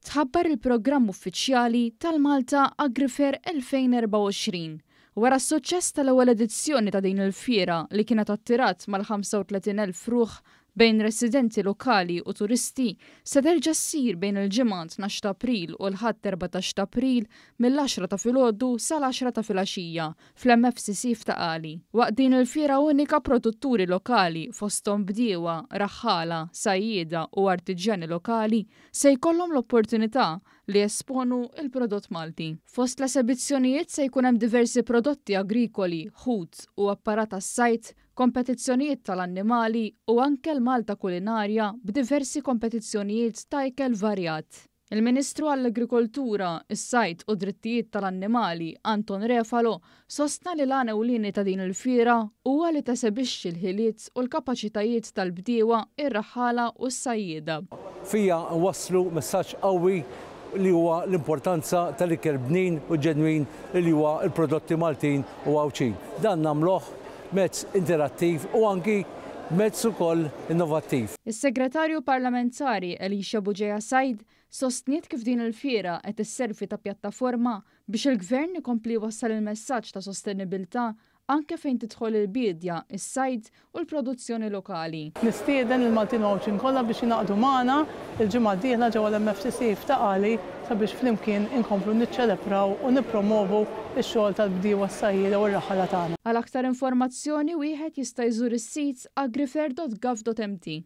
Tħabbar il-programm uffiċjali tal-Malta Agrifair 2024. Wara s-suċċess tal-ewwel edizzjoni ta' din il-fiera li kienet attirat mal-35,000 ruħ bejn residenti lokali u turisti, se terġa' ssir bejn il-Ġimgħa 12 ta' April u l-Ħadd 14 ta' April mill-għaxra ta' filgħodu sal-għaxra ta' filgħaxija fl-MFCC f'Ta' Qali. Waqt din il-fiera unika produtturi lokali fosthom bdiewa, raħħala, sajjieda u artiġjani lokali se jkollhom l-opportunità li jesponu l-prodott Malti. Fost l-esebizzjonijiet se jkun hemm diversi prodotti agrikoli, ħut u apparat għas-sajd, kompetizzjonijiet tal-annimali u anke l-Malta Kulinarja b'diversi kompetizzjonijiet ta' ikel varjat. Il-Ministru għall-Agrikoltura, is-Sajd u d-Drittijiet tal-Annimali, Anton Refalo, sostna li l-għan ewlieni ta' din il-fiera huwa li tesebixxi l-ħiliet u l-kapaċitajiet tal-bdiewa, ir-raħħala u s-sajjieda. Fiha nwasslu messaġġ qawwi li huwa l-importanza tal-ikel bnin u ġenwin li huwa l-prodotti Maltin u Għawdxin. Dan nagħmluh mezz interattiv u anki mezz ukoll innovattiv. Is-Segretarju Parlamentari Alicia Bugeja Said sostniet kif din il-fiera qed isservi ta' pjattaforma biex il-Gvern ikompli jwassal il-messaġġ ta' sostenibilità anke fejn tidħol il-biedja, is-sajd u l-produzzjoni lokali. Nistieden lill-Maltin u Għawdxin kollha biex jingħaqdu magħna l-ġimgħa d-dieħla ġewwa l-MFCC f'Ta' Qali sabiex flimkien inkomplu niċċelebraw u nippromovu x-xogħol tal-bdiewa, s-sajjieda u r-raħħala tagħna. Għal aktar informazzjoni wieħed jista' jżur is-sit agrifair.gov.mt.